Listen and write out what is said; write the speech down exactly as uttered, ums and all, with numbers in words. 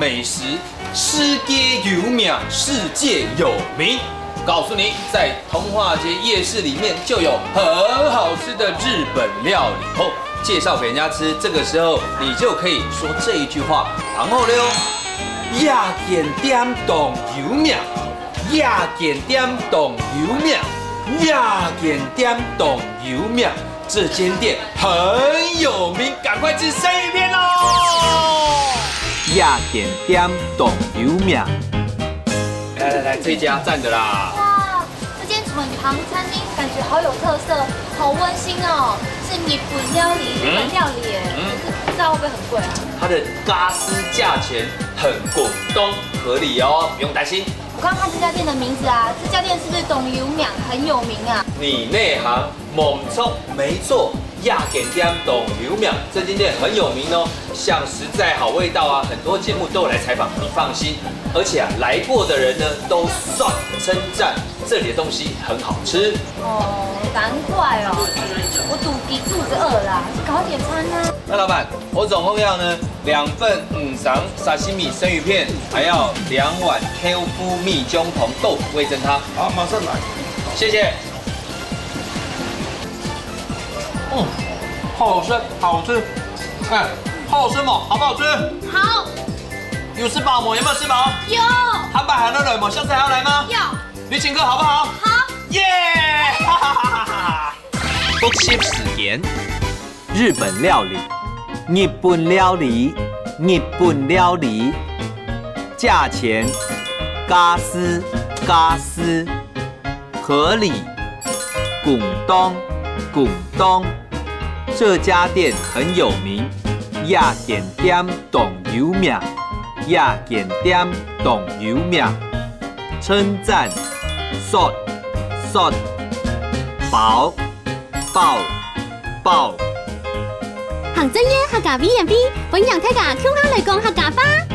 美食，世界有名，世界有名。告诉你，在通化街夜市里面就有很好吃的日本料理哦。介绍给人家吃，这个时候你就可以说这一句话。然后呢，夜间店当有名，夜间店当有名，夜间店当有名。这间店很有名，赶快吃生鱼片哦！夜间店当有名。来来来，这家赞的啦！哇，这间软糖餐厅感觉好有特色，好温馨哦。是日本料理，日本料理耶，嗯，可是不知道会不会很贵啊？它的咖丝价钱很公道，合理哦，不用担心。我看看这家店的名字啊，这家店是不是当有名，很有名啊？你内行，没错没错，夜间店当有名，这间店很有名哦。像实在好味道啊，很多节目都有来采访，你放心。而且啊，来过的人呢都算称赞这里的东西很好吃。哦，难怪哦，我肚皮肚子饿了，去搞点餐啊。那老板，我总共要呢两份五常沙西米生鱼片，还要两碗 Q 麸蜜姜黄豆腐味噌汤。好，马上来。谢谢。嗯，好吃，好吃。哎，好吃吗？好不好吃？好。有吃饱吗？有没有吃饱？有。还买还能来吗？下次还要来吗？有。你请客好不好？好。耶！哈哈哈哈哈！复习时间。日本料理，日本料理，日本料理。价钱，咖丝，咖丝。合理，公道，公道。这家店很有名，夜间店当有名，夜间店当有名。称赞，说，说。包， 包，包。行政院客家委員會歡迎大家共下來講客家話。